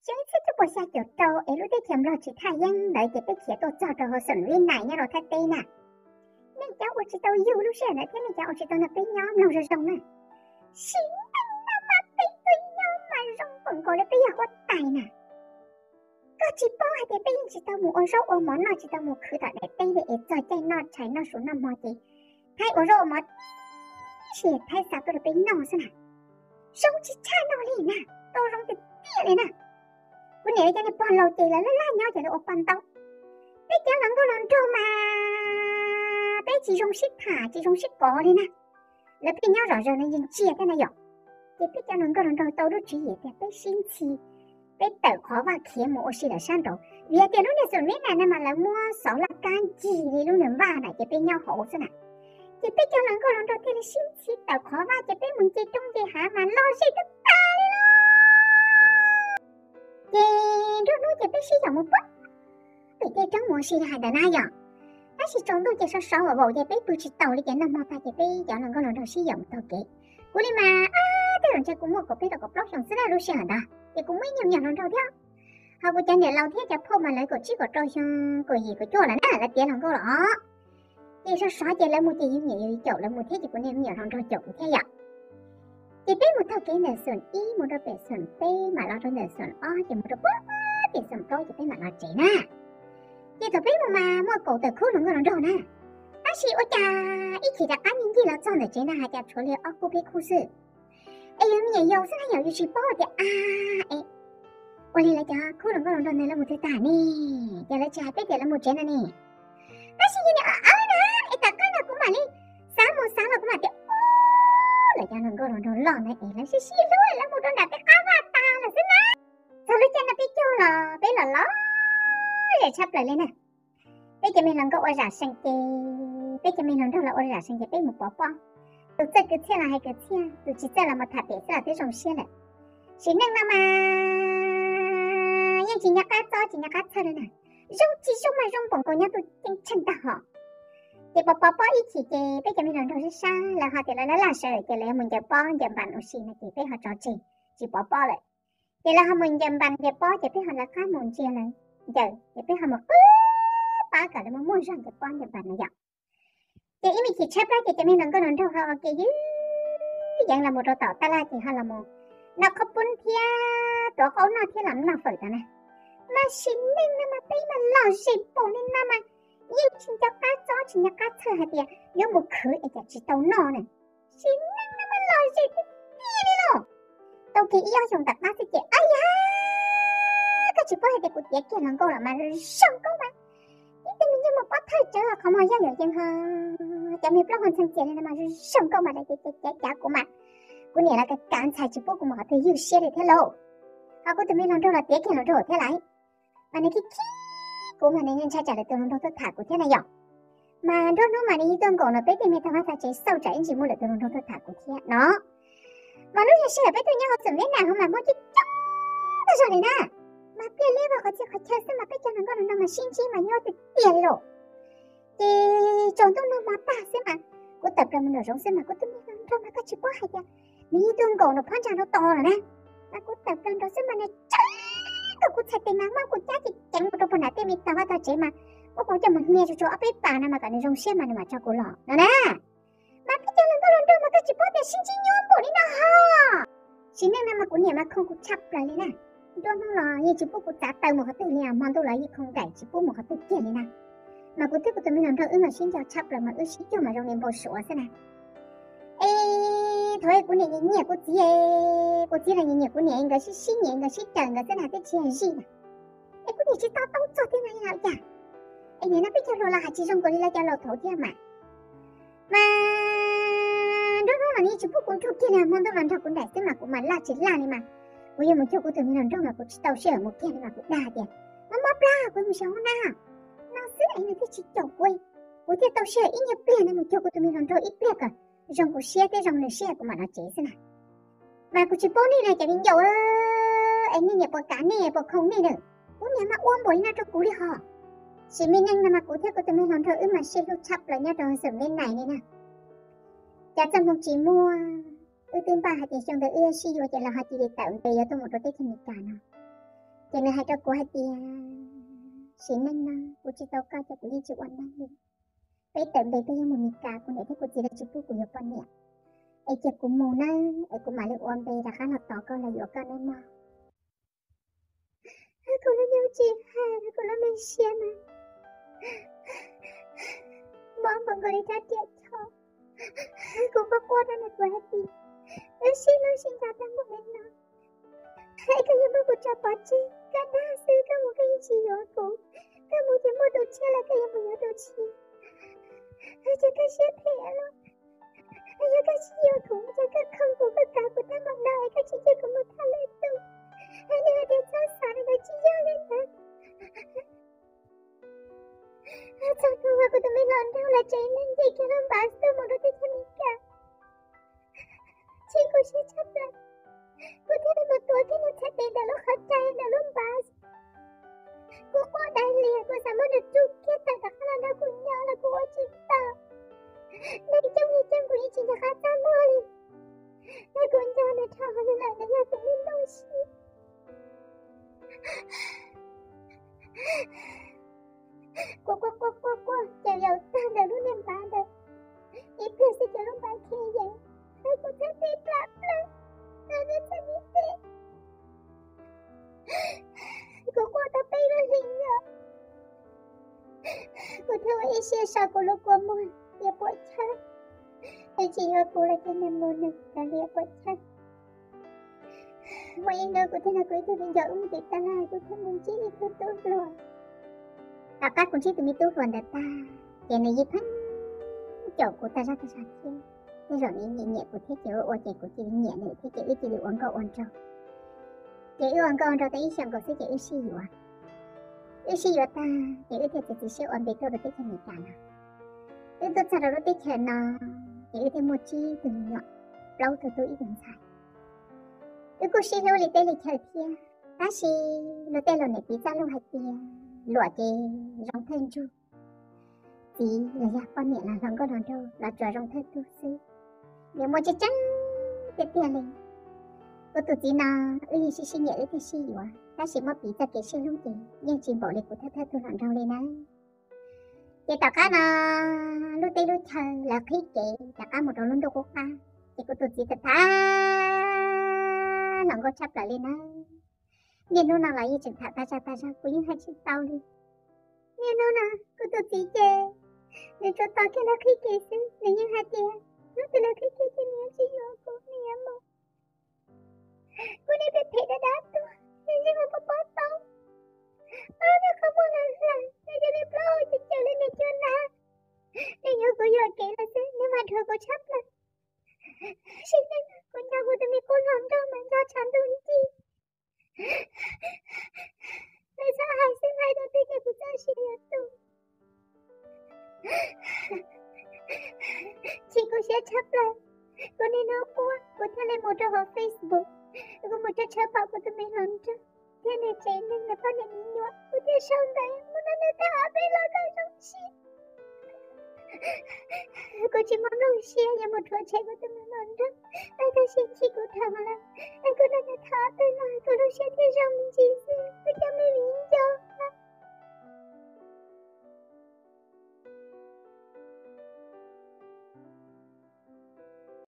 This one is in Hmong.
Xyoo ib txhiab cuaj puas xya caum rau es lub teb chaws Nplog tsis thaj yeeb ntawd ces peb khiav tuaj txog rau hauv Xeem Vib Nais nyob rau Thaib teb na. Leej cov ua tsis tau yug lub sij hawm ntawd thiab leej cov ua tsis tau nrog peb nyob mloog zoo zoo na. Sim neej no mas peb tuaj nyob mas zoo npaum nkaus li peb yog huab tais na. Koj tsis paub hais tias peb yeej tsis tau mus ua zaub ua mov noj, tsis tau mus khwv tom daim teb li es txog caij noj tshais noj su noj hmo ces Thaib ua zaub ua mov tib si Thaib xa tuaj rau peb noj xwb na. Zoo tsis tshaj no li na, tau zoo tiag tiag li na. Kuv niam cov niag pog laus ces lawv laj laj nyob ces lawv ua poj ntaub. Peb cov hluas nkauj hluas nraug mas peb tsis zoo sib tham tsis zoo sib kov li na. Lawv pheej nyob zom zaws no ntsia ntsia thiab na yom. Ces peb cov hluas nkauj hluas nraug tau lub tswv yim tias peb sib ntxhi, peb tawm qhov vaj khiav mus ua si lawm sab nraud, vim hais tias lub niag Xeem Vib Nais no mas lawv muab xov laj kab ncig li lub niag vaj na ces peb nyob hauv xwb na. Ces peb cov hluas nkauj hluas nraug thiaj li sib ntxhi tawm qhov vaj ces peb mus nce roob nce hav mas lom zem tag tag li lauj. Ces nruab hnub ces peb sib yaum mus puag pem tej roob mus ua si li hais ntawd na yom. Tab sis tsaus ntuj ces sov sov vaum vaum ces peb pw tsis taus li ces noj hmo tag ces peb cov hluas nkauj hluas nraug sib yaum mus taug kev. Kuv li mas ab tej zaum ntshe kuv muaj kaum peb rau kaum plaub xyoo xwb na lub sij hawm ntawd ces kuv muaj ib nyuag me nyuam hluas nraug thiab. Ho kuv cov niam laus thiab cov phauj mas lawv kaum tsib kaum rau xyoo kaum yim kaum cuaj lawm na lawv tiav hluas nkauj los os. Ces sov sov ces lawv mus ces yus niam yus caum lawv mus thiab ces kuv niag me nyuam hluas nraug caum kuv thiab yom. Ces peb mus taug kev ntawm xoom ib mus rau pem xoom peb mam los rau ntawm xoom ob ces mus rau puag pem xoom plaub ces peb mam los tsev na. Ces thaum peb mus mas muaj kaum tawm khub hluas nkauj hluas nraug na. Tab sis ua cas ib chim rov qab ncig ncig los txog ntawm tsev na hais cas tshuav li ob khub peb khub xwb. Es yus me nyuam yaus xwb na yom yus tsis paub tias a es ua li lawv cov khub hluas nkauj hluas nraug ntawd lawv mus twg tag ne, ces lawv tsis hais peb tias lawv mus tsev no ne. Tab sis yus niam awv na, es tom qab no kuv mam li xav mus xav los kuv mam tias ub, lawv cov hluas nkauj hluas nraug loj ntawd es lawv sib sib hlub lawv mus rau nram tej qab vaj tas lawm xwb na. Txog lub caij no peb caug los peb los lom zem tshaj plaws li na. Peb cov me hluas nkauj ua zam seem ces, peb cov me hluas nraug los ua zam seem ces peb mus pov pob. Tus txawj kwv txhiaj los hais kwv txhiaj, tus tsis txawj los mus tham pem xwb los twb zoo siab lawm. Sim neej no mas yeej tsis nco qab txob tsis nco qab txhawj li na. Zoo tsis zoo mas zoo npaum nkaus nyob tuaj ceeb tsheej tag hom. Ces pov pov pob ib chim ces peb cov me hluas nraug sib sab lawv ho tias lawv laj laj sawv lawm ces lawv yuav mus ncaws pob ncaws npas ua si no ces peb ho tso tseg tsis pov pob lawm. Ces lawv ho mus ncaws npas ncaws pob ces peb ho lawv qab mus ntsia lawv ncaws ces peb ho mus qw pab kom lawv muaj muaj zog ncaws pob ncaws npas no yom. Ces ib me chim tshaib plab ces cov me hluas nkauj hluas nraug ho ua ke yws yeev los mus rau tom taj laj ces ho los mus noj qhaub poob thiab tuav qaub noj thiab los noj fawm tas na. Mas sim neej no mas peb mas lom zem npaum li no mas yeej tsis nco qab txob tsis nco qab txhawj hais tias yuav mus khwv es cas tsis tau noj na. Sim neej no mas lom zem tiag tiag li lauj. Tau kiag ib ob xyoos tom qab xwb ces ab yam, koj tsis paub hais tias kuv tiav kiag hluas nkauj los mas zoo nkauj mas ib tug me nyuam mus pob thawj tsawv qhov muag yog yuam yees ho cov me plaub hau ntxhee txias li no mas zoo nkauj mas cav cav kuv mas kuv niam los kav kav ntxhais tsis pub kuv mus qhov twg ywj siab li thiab lauj. Ho kuv tus me hluas nraug los tiav kiag hluas nraug thiab lawm. Mas nws khib khib kuv mas nws ntshai tsam lwm tus hluas nraug tuaj tham kuv thiab na yom. Mas nruab hnub mas nws yeej tuaj nkaum no peb tej me tag vaj tag tsev xauj tsam ib ntsis muaj lwm tus hluas nraug tuaj tham kuv thiab no. Mas lub sij hawm peb tuaj nyob hauv txwm neb na ho mas muaj coob coob tag zog li na. Mas pliag liab vag qhov txhia qhov chaw xwb mas peb cov hluas nkauj hluas nraug mas sib ntsib mas nyuaj tiag tiag li lauj. Ces tsaus ntuj noj hmo tag xwb mas kuv tawm plaws mus nraum zoov xwb mas kuv tus me hluas nraug mas koj tsis paub hais tias nws yeej tuaj nkaum nraum phab ntsa nraud tos lawm na. Mas kuv tawm plaws nraud xwb mas nws tsa kom kuv txhais tes mas muab kuv cab ceev ceev mus rau puag nram tej me tag vaj tag tsev mas muab kuv coj mus hnia tsuag tsuag ob peb pas no mas kom nws zoo siab mas nws mam tso kuv los no na. Mas peb cov hluas nkauj hluas nraug mas koj tsis paub tias sib ntsib nyuaj npaum li no ho. Sim neej no mas kuv niam mas khoo kuv tshaj plaws li na. Nruab hnub los yeej tsis pub kuv txav taw mus qhov twg li, hmo ntuj los yeej khoo nkaim tsis pub mus qhov twg kiag li na. Mas kuv thiab kuv tus me hluas nraug wb mas sib nco tshaj plaws mas wb sib cuag mas zoo li npau suav xwb na. Es thaum kuv niam nyiam nyiam kuv txiv, kuv txiv los nyiam nyiam kuv niam, nkawd sib sib nyiam nkawd sib raws nkawd xwb na twb tsis yog zij na. Es kuv niam tsis to taub txog thiab no li cas. Es nim no peb cov hluas los hais tsis zoo nkaus li lawv cov laus thaud thiab mas. Mas nruab hnub los nws yeej tsis pub kuv nrug kiag li, hmo ntuj los nrog kuv nraim xwb mas kuv mas laj tsis laj li mas. Kuv yuav mus cuag kuv tus me hluas nraug mas kuv tsis tau sij hawm mus kiag li mas kuv dag tias, mob mob plab kuv mus xyuas hoob nab no xwb es nws thiaj tsis caum kuv. Kuv thiaj tau sij hawm ib nyuag pliag no mus cuag kuv tus me hluas nraug ib pliag kom zoo kuv siab thiab zoo nws siab kuv mam los tsev xwb na. Mas kuv tsis paub nej li cov viv ncaus, es nej niam puas kav nej puas khoo nej na. Kuv niam mas ua npaum li no rau kuv li ho. Sim neej no mas kuv thiab kuv tus me hluas nraug wb mas sib hlub tshaj plaws nyob rau xeem Vib Nais li na. Cas txoj hmoo tsis muaj, wb twb npaj hais tias xyoo ntawd wb yuav sib yuav ces lawv ho cia li tawm npe yuav tuaj mus rau teb chaws Amelikas no. Ces nws hais rau kuv hais tias, sim neej no kuv tsis tau koj ces kuv yeej tsis ua neej li. Peb tawm npe peb yuav mus Mes Kas, kuv niam thiab kuv txiv lawv tsis pub kuv yuav poj niam, es cia kuv mus nawb, es kuv mam li ua npe rov qab los tos koj los yuav koj nawb mog. Kuv lub nyuj tsis hais, kuv lub me siab na, mob npaum nkaus li rab riam choj. Kuv quaj quaj rau nws, kuv hais tias, wb sib hlub sib nco tag npaum li no, es koj yuav muab kuv tso pov tseg, koj dag xwb, koj mus koj yeej tsis yuav kuv. Koj mus ces muaj tus tshiab los koj yuav mus yuav tus tshiab. Ces koj siab phem los, yog koj tsis yuav kuv, ces koj khoom kuv, koj kav kuv tag npaum no es koj tsis cia kuv mus thaj lwm tus. Nws hais tias txhob xav li ntawd, tsis yog li ntawd. Txog hnub uas kuv tus me hluas nraug los tsev neeg nce kiag lub npas tuaj mus rau teb chaws Amelikas, chim kuv siab tshaj plaws, kuv thiaj li mus tuav kiag nws txhais tes ntawm lub qhov rais ntawm lub npas. Kuv quaj dai lias, kuv xav muab nws rub kiag tawm rov qab los nrog kuv nyob los kuv ua tsis tau. Neeg coob li coob kuv yeej tsis nco qab txaj muag li. Nws, kuv nco nws dhau lawm, nws yog tus me nplooj siab. Kuv quaj quaj quaj quaj ces yaus tag ntawm lub niag npav ntawd, ib pliag xwb ces lub npav khiav yees, kuv txhais tes plam plaws, nws txhais tes, kuv quaj tau peb lub hlis os. Kuv thiaj ua ib siab so kuv lub kua muag, tias puam chawj, nws tsis yuav kuv los ces nws mus nws, kav liam puam chawj. Muaj ib hnub kuv thiaj nrog kuv ib tug viv ncaus wb mus tim Tab Laj, kuv thiaj mus ntsib ib tug tub hluas. Tom qab kuv ntsib tus me tub hluas ntawd tag, ces nws yeej pheej caum kuv tag zaj tag zag thiab. Tej zaum nws nyiam nyiam kuv thiab ces ua ua ces kuv cia li nyiam nws thiab ces wb cia li ua nkauj ua nraug. Ces wb ua nkauj ua nraug tau ib xyoos nkaus xwb ces wb sib yuav. Wb sib yuav tag ces wb thiaj txiav txim siab ua npe tuaj rau teb chaws Amelikas no. Wb tuaj txog rau lub teb chaws no ces wb thiaj muaj tsib tug me nyuam, plaub tug tub ib tug ntxhais. Wb kuj sib hlub li teb li chaw thiab, tab sis luag tej laus niam piv txoj lus hais tias luam ces zoo thawj ntsug, txiv los yog poj niam los hluas nkauj hluas nraug los tsuas zoo thawj tug xwb. Nws muaj tseeb tseeb tiag tiag li. Kuv tus txiv no wb yeej sib sib nyiam wb thiaj sib yuav, tab sis muab piv txoj kev sib hlub ces yeej tsis npaum li kuv thawj thawj tug hluas nraug li na. Ces tom qab no lub teb lub chaw lawv qhib kev rov qab mus rau lub ntuj qub qab, ces kuv tus txiv tham tham hluas nkauj tshaj plaws li na. Niaj hnub no los yeej tseem tham tag zaj tag zog, kuv yeej hais tsis tau li. Niaj hnub no kuv tus txiv ces nws tsuas tos kiag lawv qhib kev xwb, nws yeej hais tias hnub twg lawv qhib kev ces nws yuav tsis yuav kuv, nws yuav mus. Kuv niag phem phem dab dab tuag, nws yeej ua pob pob taub, ob niag qhov muag hlawv hlawv, nws cov niag plaub hau caws caws li niag cua nab. Nws yuav kuv yuam kev lawm xwb, nws mas dhuav kuv tshaj plaws. Sim neej no kuv nco kuv tus me qub hluas nraug mas nco tshav ntuj nti. Nws txhob hais xwb, hais rau twg ces kuv txoj sia yuav tu. Chim kuv siab tshaj plaws, kuv niaj hnub quaj, kuv thiaj li mus rau hauv Facebook, kuv mus tshawb tshawb pom kuv tus me hluas nraug thiab nws tsev neeg, nws poj niam me nyuam, kuv thiaj sau ntawv mus nrog nws tham ob peb lo kom zoo siab. Kuv tsis muaj nplooj siab yuav mus rhuav tshem kuv tus me hluas nraug, tab sis chim kuv dhau lawm, es kuv nrog nws tham ob peb lo kuv lub siab thiaj zoo me ntsis xwb, kuv cov me viv ncaus.